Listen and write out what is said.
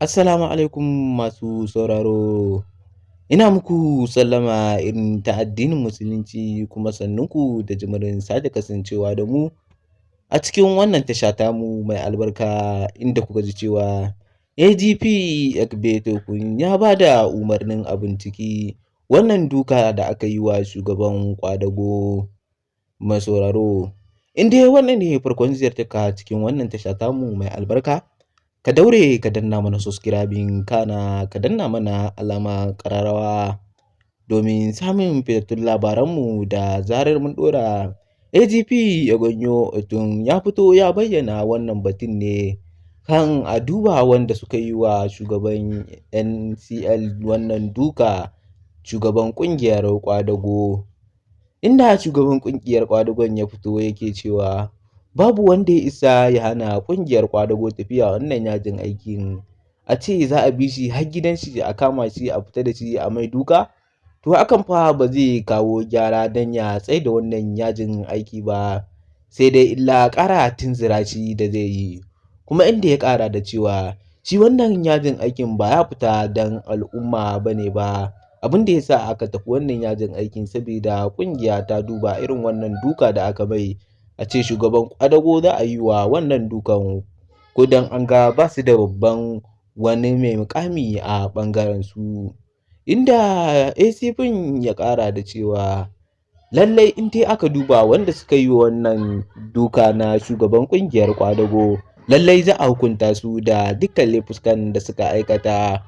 Assalamu alaikum masu sauraro. Ina muku sallama irin ta addinin Musulunci, kuma sannunku da jimirin sake kasancewa da mu a cikin wannan tasha tamu mai albarka, inda kuka ji cewa AGP Egbetokun ya ba da umarnin a binciki wannan duka da aka yi wa shugaban ƙwadago. Mai sauraro, in dai wannan ne farkon ziyartarka cikin wannan tasha tamu mai albarka, ka daure ka danna mana subscribing, kana ka danna mana alamar ƙararrawa domin samun fitattun labaranmu da zarar mun ɗora. AGP Egonyo Otun ya fito ya bayyana wannan batun ne kan a duba wanda suka yi wa shugaban NCL wannan duka, shugaban ƙungiyar ƙwadago, inda shugaban ƙungiyar ƙwadagon ya fito yake cewa babu wanda ya isa ya hana ƙungiyar ƙwadago tafiya wannan yajin aikin. A ce za a bi shi har gidan shi, a kama shi, a fita da shi, a mai duka, to hakan fa ba zai kawo gyara don ya tsaida wannan yajin aiki ba, sai dai illa ƙara tunzura shi da zai yi. Kuma inda ya ƙara da cewa shi wannan yajin aikin ba ya fita don al'umma ba ne ba, abin da ya sa aka tafi wannan yajin aikin saboda ƙungiya ta duba irin wannan duka da aka mai, a ce shugaban ƙwadago za a yi wa wannan dukan, ko don an ga ba su da babban wani mai muƙami a ɓangaren su. Inda ACP ya ƙara da cewa lallai in dai aka duba wanda suka yi wannan duka na shugaban ƙungiyar ƙwadago, lallai za a hukunta su da dukkan laifukan da suka aikata.